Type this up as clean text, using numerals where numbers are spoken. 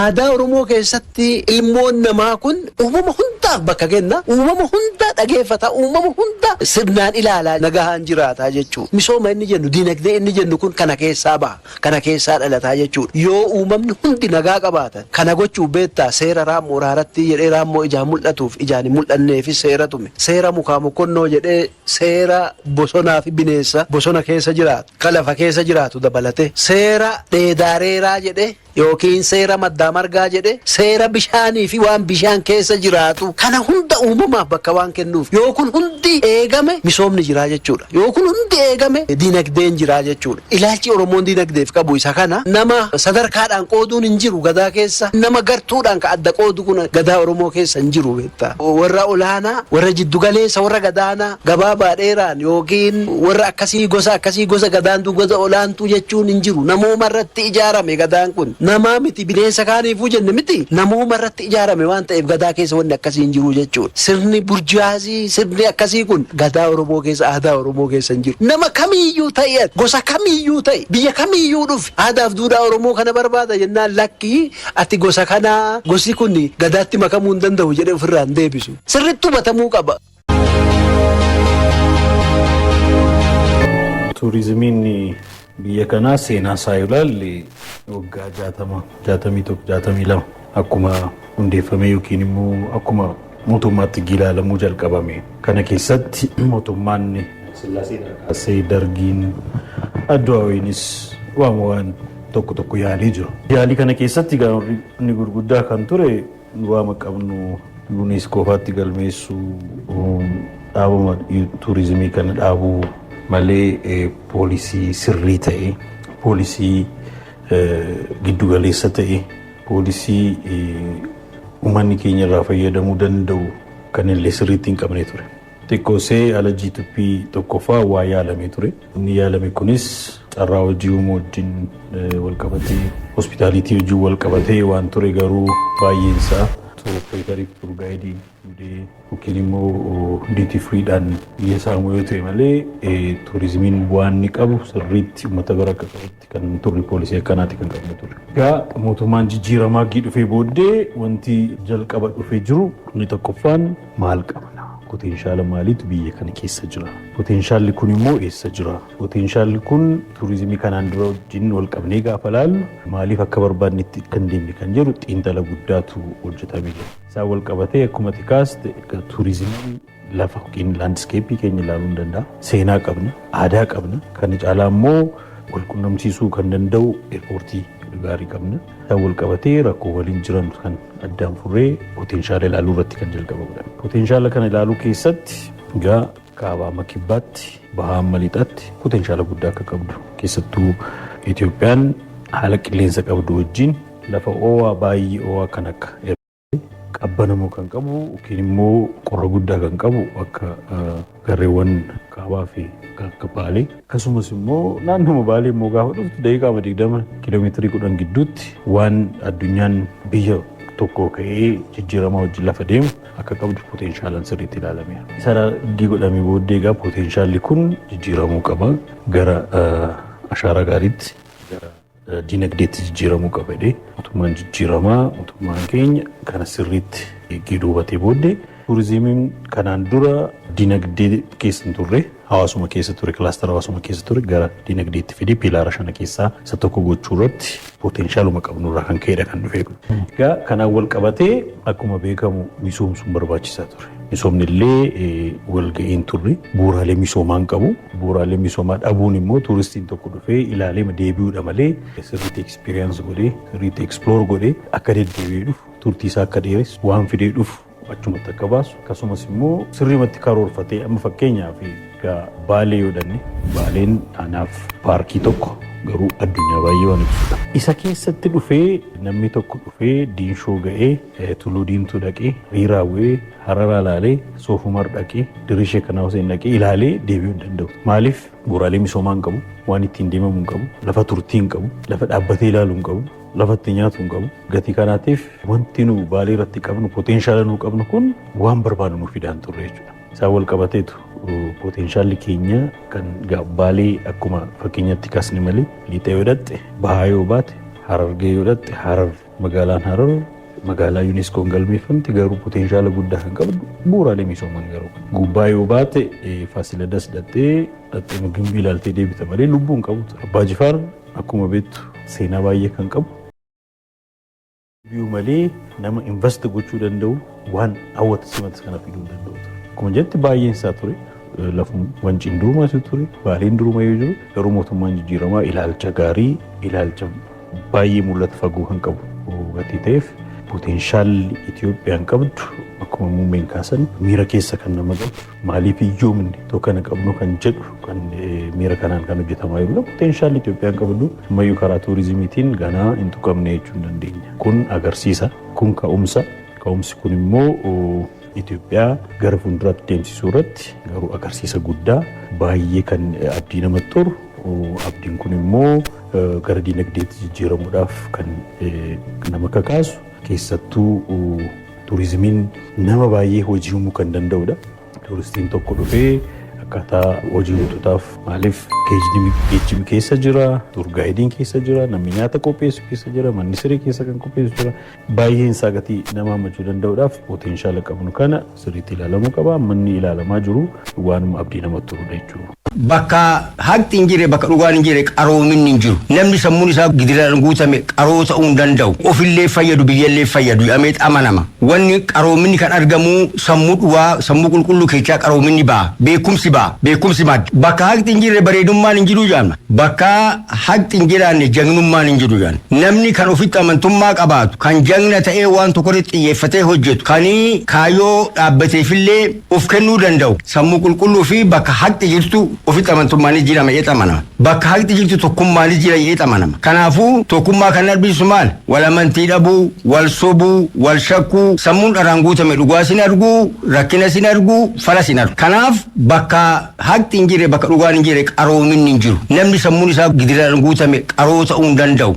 Aadaa Oromoo keessatti ilmoon namaa kun uumama hundaaf bakka kenna. Uumama hunda dhageeffata. Uumama hunda sirnaan ilaalaa nagahaan jiraataa jechuudha. Misooma inni jennu, diinagdee inni jennu kun kana keessaa baha. Kana keessaa dhalataa jechuudha. Yoo uumamni hundi nagaa qabaatan, kana gochuuf beektaa, seera raammoo raaratti jedhee, raammoo ijaan mul'atuuf ijaan hin mul'anneefis seera tume. Seera mukaa mokkonnoo jedhee, seera bosonaa fi bineensa bosona keessa jiraatu, kan lafa keessa jiraatu dabalate, seera dheedaareeraa jedhee yookiin seera maddaa margaa jedhee, seera bishaanii fi waan bishaan keessa jiraatu kana hunda uumamaaf bakka waan kennuuf, yoo kun hundi eegame misoomni jiraa jechuudha. Yoo kun hundi eegame diinagdeen jiraa jechuudha. Ilaalchi Oromoon diinagdeef qabu isa kana. Nama sadarkaadhaan qooduun hin jiru gadaa keessa. Nama gartuudhaan ka adda qoodu kun gadaa Oromoo keessa hin jiru beektaa. Warra olaanaa, warra jiddugaleessa, warra gadaanaa, gabaabaa dheeraan yookiin warra akkasii, gosa akkasii, gosa gadaantuu, gosa olaantuu jechuun hin jiru. Namooma irratti ijaarame gadaan kun. Namaa miti, bineensa kaaniifuu jenne miti, namooma irratti ijaarame waan ta'eef gadaa keessa wanni akkasii hin jiru jechuudha. Sirni burjaazii, sirni akkasii kun gadaa Oromoo keessa, aadaa Oromoo keessa hin jiru. Nama kamiiyyuu ta'e, gosa kamiiyyuu ta'e, biyya kamiiyyuu dhufe, aadaaf duudhaa Oromoo kana barbaada jennaan, "Lakkii, ati gosa kanaa, gosi kun gadaatti makamuu hin danda'u" jedhee ofirraa hin deebisu. Sirriitti hubatamuu qaba. Turizimiin biyya kanaa seenaa isaa yoo ilaalle, waggaa 60, 61, 62 akkuma hundeeffame yookiin immoo akkuma mootummaatti ilaalamuu jalqabame. Kana keessatti mootummaan Sillaasee kaasee Dargiin, Adduwaawiinis waan tokko tokko yaalii jiru. Yaalii kana keessatti inni gurguddaa kan ture waama qabnu UNESCO faatti galmeessuu, dhaabama turizimii kana dhaabuu malee policy sirrii ta'e, policy giddugaleessa ta'e, policy uummanni keenya irraa fayyadamuu danda'u kan illee sirriitti hin qabne ture. Xiqqoosee ala G2P tokkoffaa waa yaalamee ture. Inni yaalame kunis carraa hojii uumuu wajjin wal qabatee, hospitality wajjin wal qabatee waan ture, garuu baay'een isaa tour operator fi tour guide yookiin immoo duty free dhaan biyya saamuu yoo ta'e malee, turizimiin bu'aan inni qabu sirriitti uummata bira akka qabutti kan turre policy akkanaati kan qabne ture. Egaa mootummaan jijjiiramaa dhufee booddee wanti jalqaba dhufee jiru inni tokkoffaan maal qabna? Potential maaliitu biyya kana keessa jira? Potentialli kun immoo eessa jira? Potentialli kun turizimii kanaan dura wajjin wal qabnee gaafa laallu maaliif akka barbaadnetti kan deemne kan jedhu xiinxala guddaatu hojjetamee jira. Isaan wal qabatee akkuma kaaste turizimiin lafa yookiin landscape keenya ilaaluu ni danda'a. Seenaa qabna, aadaa qabna. Kana caalaa immoo wal qunnamsiisuu kan danda'u airport gaarii qabna. Isaan wal qabatee rakkoo waliin jiran kan addaan furree potential ilaaluu irratti kan jalqabamudha. Potential kana ilaaluu keessatti egaa kaabaa amma kibbaatti, bahaa amma lixaatti potential guddaa akka qabdu, keessattuu Itoophiyaan haala qilleensa qabdu wajjin lafa oowaa, baay'ee oowaa kan akka qabbanamoo kan qabu yookiin immoo qorra guddaa kan qabu akka garreewwan kaabaa fi akka Baalee, akkasumas immoo naannoo Baalee immoo gaafa dhuftu daqiiqaa 20, kiiloomeetirii 10 gidduutti waan addunyaan biyya tokko ka'ee jijjiiramaa wajjin lafa deemu akka qabdu potentialaan sirriitti ilaalameera. Isa ergi godhamee booddee egaa potentialli kun jijjiiramuu qaba, gara ashaaraa gaariitti, gara dinagdeetti jijjiiramuu qaba jedhee mootummaan jijjiiramaa, mootummaan keenya kana sirriitti eeggee duubatee booddee, turizimiin kanaan dura dinagdee keessa hin turre, hawaasuma keessa ture, cluster hawaasuma keessa ture gara dinagdeetti fidee pillar shana keessaa isa tokko gochuu irratti potentialuma qabnu irraa kan ka'edha kan dhufe. Egaa kanaan wal qabatee akkuma beekamu misoomsuun barbaachisaa ture. Misoomni illee wal ga'iin turre, bu'uuraalee misoomaa hin qabu. Bu'uuraalee misoomaa dhabuun immoo tuuristiin tokko dhufee ilaalee deebi'uudha malee sirriitti experience godhee, sirriitti explore godhee akka deddeebi'ee dhufu, turtii isaa akka dheeressu, waan fidee dhufu achumatti akka baasu, akkasumas immoo sirriimatti karoorfatee, amma fakkeenyaaf egaa Baalee yoo dhanne, Baaleen anaaf paarkii tokko garuu addunyaa baay'ee waan ibsudha. Isa keessatti dhufee namni tokko dhufee Diinshoo ga'ee, Tuluu Diimtuu dhaqee, Riiraa bu'ee, Hararaa ilaalee, Soofumar dhaqee, Dirishee kanaa Huseen dhaqee ilaalee deebi'uu hin danda'u. Maaliif? Bu'uuraalee misoomaa hin qabu, waan ittiin deemamu hin qabu, lafa turtii hin qabu, lafa dhaabbatee ilaaluu hin qabu, lafa itti nyaatu hin qabu. Gatii kanaatiif wanti nu Baalee irratti qabnu, potential nu qabnu kun waan barbaadu nu fidaan turre jechuudha. Isaan wal qabateetu potentialli keenya kan Baalee akkuma fakkeenyatti kaasne malee, lixa yoo dhatte, bahaa yoo baate, Harargee yoo dhatte, Harar Magaalaan Harar magaalaa UNESCO'n galmeeffamte, garuu potential guddaa kan qabdu bu'uuraalee misoomaan garuu. Gubbaa yoo baate Faasiladas dhattee dhattee gimbii ilaaltee deebita malee lubbuu hin qabu. Abbaa Jifaar akkuma beektu seenaa baay'ee kan qabu. Biyyuu malee nama invest gochuu danda'u, waan hawwata simatas kana fiduu hin danda'u. Akkuma jetti baay'een isaa ture. Lafum Wanciin durumaa ture, Baaleen duruma yoo jiru, garuu mootummaan jijjiiramaa ilaalcha gaarii, ilaalcha baay'ee mul'ata fagoo kan qabu gatii ta'eef, potentialli Itoophiyaan qabdu akkuma muummeen kaasan miira keessa kan nama galchu, maaliif hiyyoomne itoo kana qabnu kan jedhu, kan miira kanaan kan hojjetamaa jirudha. Potentialli Itoophiyaan qabdu ammayyuu karaa tuurizimiitiin ganaa hin tuqamne jechuu hin dandeenya. Kun agarsiisa. Kun ka'umsa. Ka'umsi kun immoo Itoophiyaa gara fuulduraatti deemsisuu irratti garuu agarsiisa guddaa baay'ee kan abdii namatti toru. Abdiin kun immoo gara dinagdeetti jijjiiramuudhaaf kan nama kakaasu, keessattuu turizimiin nama baay'ee hojii uumuu kan danda'udha. Turistiin tokko dhufee akkaataa hojii hojjetaaf, maaliif geejjibni keessa jira, tour guideiin keessa jira, namni nyaata qopheessu keessa jira, manni siree keessa kan qopheessu jira. Baay'een isaa gatii nama hammachuu danda'uudhaaf potential qabnu kana sirriitti ilaalamuu qaba. Manni ilaalamaa jiru waanuma abdii namatti toludha jechuudha. Bakka haqni hin jirre, bakka dhugaan hin jirre, qaroominni hin jiru. Namni sammuun isaa gidiraan guutame qaroo ta'uu hin danda'u. Ofillee fayyadu, biyyallee fayyadu jedhamee amanama. Wanni qaroominni kan argamu sammuu dhugaa, sammuu qulqulluu keessaa qaroominni ba'a. Beekumsi ba'a. Beekumsi madda. Bakka haqni hin jirre bareedummaan hin jiru jedhama. Bakka haqni hin jiraanne jagnummaan hin jiru jedhama. Namni kan ofitti amantummaa qabaatu, kan jagna ta'ee waan tokko irratti xiyyeeffatee hojjetu, kan kaayyoo dhaabbateefillee of kennuu danda'u, sammuu qulqulluu fi bakka haqni jirtu ofitti amantummaanis jira jedhee amanama. Bakka haqni jirtu tokkummaanis jira jedhee amanama. Kanaafuu tokkummaa kan arbisu maal? Wal amantii dhabuu, wal sobuu, wal shakkuu, sammuun dharaan guutame dhugaa sin arguu, rakkina sin arguu, fala sin argu. Kanaaf bakka haqni hin jirre, bakka dhugaan hin jirre, qaroominni hin jiru. Namni sammuun isaa gidiraan guutame qaroo ta'uu hin danda'u.